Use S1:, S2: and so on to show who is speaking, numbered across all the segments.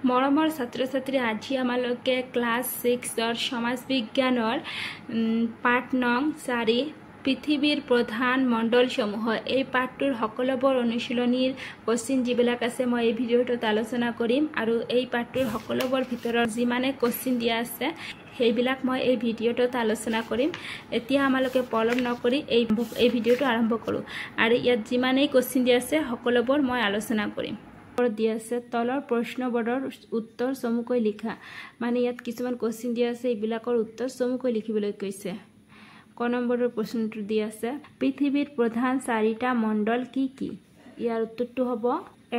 S1: মৰমৰ ছাত্ৰ ছাত্ৰী, আজি আমালোকে ক্লাছ ছিক্সৰ সমাজ বিজ্ঞানৰ পাঠ নং 4, পৃথিৱীৰ প্ৰধান মণ্ডলসমূহ, এই পাঠটোৰ সকলোবোৰ অনুশীলনীৰ কোশ্চিন যিবিলাক আছে, মই এই ভিডিঅ'টোত আলোচনা কৰিম। আৰু এই পাঠটোৰ সকলোবোৰ ভিতৰত যিমানে কোশ্চিন দিয়া আছে, সেইবিলাক মই এই ভিডিঅ'টোত আলোচনা কৰিম। এতিয়া আমালোকে পলম নকৰি এই ভিডিঅ'টো আৰম্ভ কৰোঁ। আৰু ইয়াত যিমানেই কোশ্চিন দিয়া আছে, সকলোবোৰ মই আলোচনা কৰিম। দি আছে, তলৰ প্ৰশ্নবোৰৰ উত্তৰ চমুকৈ লিখা। মানে ইয়াত কিছুমান কোশ্চিন দিয়া আছে, এইবিলাকৰ উত্তৰ চমুকৈ লিখিবলৈ কৈছে। ক নম্বৰৰ প্ৰশ্নটো দি আছে, পৃথিৱীৰ প্ৰধান চাৰিটা মণ্ডল কি কি? ইয়াৰ উত্তৰটো হ'ব,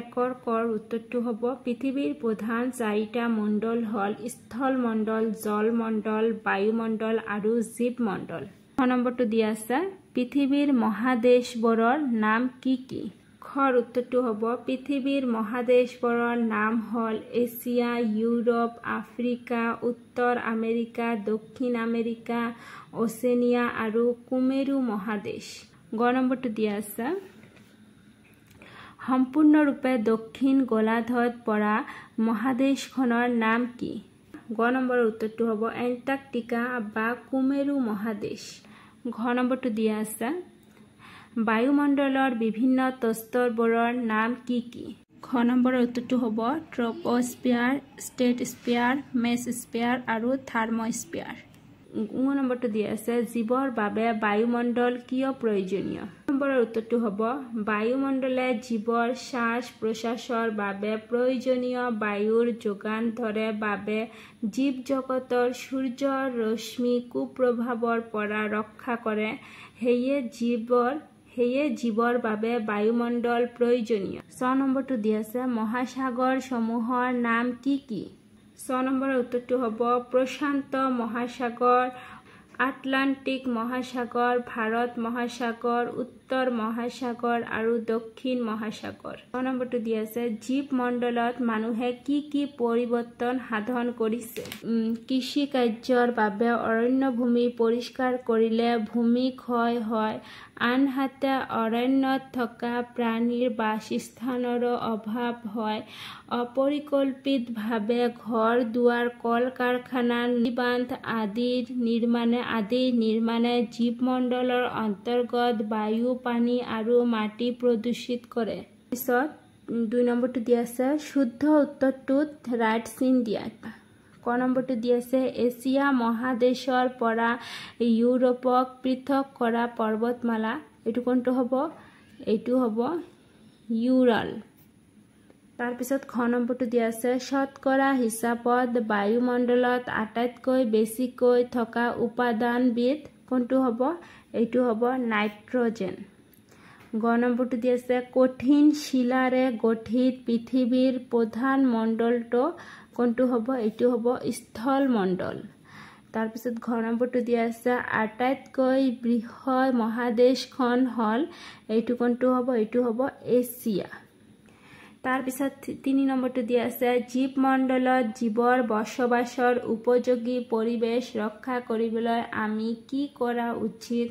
S1: একৰ কৰ উত্তৰটো হ'ব, পৃথিৱীৰ প্ৰধান চাৰিটা মণ্ডল হ'ল স্থলমণ্ডল, জলমণ্ডল, বায়ুমণ্ডল আৰু জীৱমণ্ডল। খ নম্বৰটো দিয়া আছে, পৃথিৱীৰ মহাদেশবোৰৰ নাম কি কি? খৰ উত্তৰটো হ'ব, পৃথিৱীৰ মহাদেশবোৰৰ নাম হ'ল এছিয়া, ইউৰোপ, আফ্ৰিকা, উত্তৰ আমেৰিকা, দক্ষিণ আমেৰিকা, অচেনিয়া আৰু কুমেৰু মহাদেশ। গ নম্বৰটো দিয়া আছে, সম্পূৰ্ণৰূপে দক্ষিণ গোলাৰ্ধত পৰা মহাদেশখনৰ নাম কি? গ নম্বৰৰ উত্তৰটো হ'ব, এণ্টাৰ্কটিকা বা কুমেৰু মহাদেশ। ঘ নম্বৰটো দিয়া আছে, বায়ুমণ্ডলৰ বিভিন্ন স্তৰবোৰৰ নাম কি কি? ঘ নম্বৰৰ উত্তৰটো হ'ব, ট্ৰপস্ফিয়াৰ, ষ্ট্ৰেটস্ফিয়াৰ, মেছস্ফিয়াৰ আৰু থাৰ্মস্ফিয়াৰ। ঙ নম্বৰটো দিয়া আছে, জীৱৰ বাবে বায়ুমণ্ডল কিয় প্ৰয়োজনীয়? নম্বৰৰ উত্তৰটো হ'ব, বায়ুমণ্ডলে জীৱৰ শ্বাস প্ৰশ্বাসৰ বাবে প্ৰয়োজনীয় বায়ুৰ যোগান ধৰে বাবে জীৱ জগতৰ সূৰ্যৰ ৰশ্মি কুপ্ৰভাৱৰ পৰা ৰক্ষা কৰে। সেয়ে জীৱৰ বাবে বায়ুমণ্ডল প্ৰয়োজনীয়। চ নম্বৰটো দি আছে, মহাসাগৰসমূহৰ নাম কি কি? চ নম্বৰৰ উত্তৰটো হ'ব, প্ৰশান্ত মহাসাগৰ, আটলান্টিক মহাসাগৰ, ভাৰত মহাসাগৰ, উত্তৰ মহাসাগৰ আৰু দক্ষিণ মহাসাগৰ। ছ নম্বৰটো দি আছে, জীৱমণ্ডলত মানুহে কি কি পৰিৱৰ্তন সাধন কৰিছে? কৃষি কাৰ্যৰ বাবে অৰণ্যভূমি পৰিষ্কাৰ কৰিলে ভূমি ক্ষয় হয়, আনহাতে অৰণ্যত থকা প্ৰাণীৰ বাসস্থানৰো অভাৱ হয়। অপৰিকল্পিতভাৱে ঘৰ দুৱাৰ, কল কাৰখানা, বান্ধ আদিৰ নিৰ্মাণে জীৱমণ্ডলৰ অন্তৰ্গত বায়ু, পানী আৰু মাটি প্ৰদূষিত কৰে। পিছত 2 নম্বৰটো দিয়া আছে, শুদ্ধ উত্তৰটোত ৰাইট চিন দিয়া। ক নম্বৰটো দি আছে, এছিয়া মহাদেশৰ পৰা ইউৰোপক পৃথক কৰা পৰ্বতমালা এইটো কোনটো হ'ব? এইটো হ'ব ইউৰাল। তাৰপিছত খ নম্বৰটো দিয়া আছে, শতকৰা হিচাপত বায়ুমণ্ডলত আটাইতকৈ বেছিকৈ থকা উপাদানবিধ কোনটো হ'ব? এইটো হ'ব নাইট্ৰজেন। গ নম্বৰটো দি আছে, কঠিন শিলাৰে গঠিত পৃথিৱীৰ প্ৰধান মণ্ডলটো কোনটো হ'ব? এইটো হ'ব স্থলমণ্ডল। তাৰপিছত ঘ নম্বৰটো দিয়া আছে, আটাইতকৈ বৃহৎ মহাদেশখন হ'ল, এইটো কোনটো হ'ব? এইটো হ'ব এছিয়া। তাৰপিছত 3 নম্বৰটো দিয়া আছে, জীৱমণ্ডলত জীৱৰ বসবাসৰ উপযোগী পৰিৱেশ ৰক্ষা কৰিবলৈ আমি কি কৰা উচিত?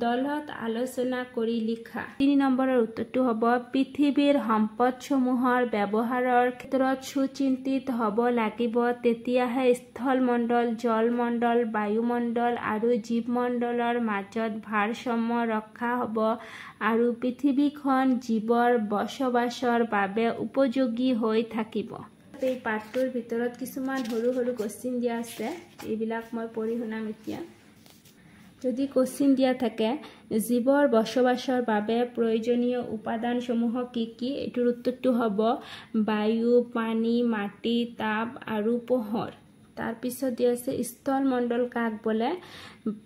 S1: দলত আলোচনা কৰি লিখা। 3 নম্বৰৰ উত্তৰটো হ'ব, পৃথিৱীৰ সম্পদসমূহৰ ব্যৱহাৰৰ ক্ষেত্ৰত সুচিন্তিত হ'ব লাগিব। তেতিয়াহে স্থলমণ্ডল, জলমণ্ডল, বায়ুমণ্ডল আৰু জীৱমণ্ডলৰ মাজত ভাৰসাম্য ৰক্ষা হ'ব আৰু পৃথিৱীখন জীৱৰ বসবাসৰ বাবে উপযোগী হৈ থাকিব। এই পাঠটোৰ ভিতৰত কিছুমান সৰু সৰু কোশ্চিন দিয়া আছে, এইবিলাক মই পঢ়ি শুনাম। এতিয়া যদি কোশ্চিন দিয়া থাকে, জীৱৰ বসবাসৰ বাবে প্ৰয়োজনীয় উপাদানসমূহ কি কি? এইটোৰ উত্তৰটো হ'ব, বায়ু, পানী, মাটি, তাপ আৰু পোহৰ। তাৰপিছত দিয়া আছে, স্থলমণ্ডল কাক বোলে?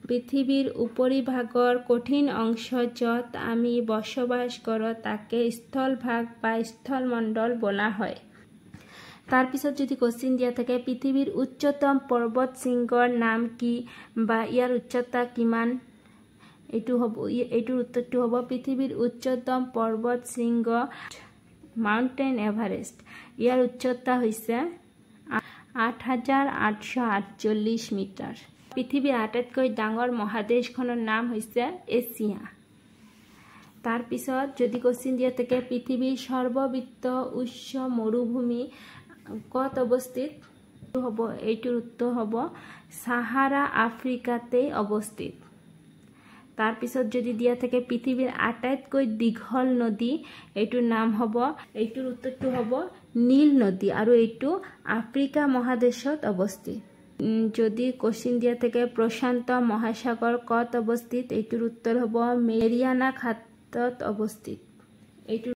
S1: পৃথিৱীৰ উপৰিভাগৰ কঠিন অংশ য'ত আমি বসবাস কৰোঁ, তাকে স্থলভাগ বা স্থলমণ্ডল বোলা হয়। তাৰপিছত যদি কোশ্চিন দিয়া থাকে, পৃথিৱীৰ উচ্চতম পৰ্বত শৃংগৰ নাম কি বা ইয়াৰ উচ্চতা কিমান? এইটোৰ উত্তৰটো হ'ব, পৃথিৱীৰ উচ্চতম পৰ্বত শৃংগ মাউণ্টেইন এভাৰেষ্ট। ইয়াৰ উচ্চতা হৈছে 8848 মিটাৰ। পৃথিৱীৰ আটাইতকৈ ডাঙৰ মহাদেশখনৰ নাম হৈছে এছিয়া। তাৰপিছত যদি কোশ্চিন দিয়া থাকে, পৃথিৱীৰ সৰ্ববৃহৎ উচ্চ মৰুভূমি ক'ত অৱস্থিত হ'ব? এইটোৰ উত্তৰ হ'ব চাহাৰা আফ্ৰিকাতেই অৱস্থিত। তাৰপিছত যদি দিয়া থাকে পৃথিৱীৰ আটাইতকৈ দীঘল নদী, এইটোৰ নাম হ'ব, এইটোৰ উত্তৰটো হ'ব নীল নদী আৰু এইটো আফ্ৰিকা মহাদেশত অৱস্থিত। যদি কোশ্চিন দিয়া থাকে প্ৰশান্ত মহাসাগৰ ক'ত অৱস্থিত, এইটোৰ উত্তৰ হ'ব মেৰিয়ানা খাতত অৱস্থিত। এইটো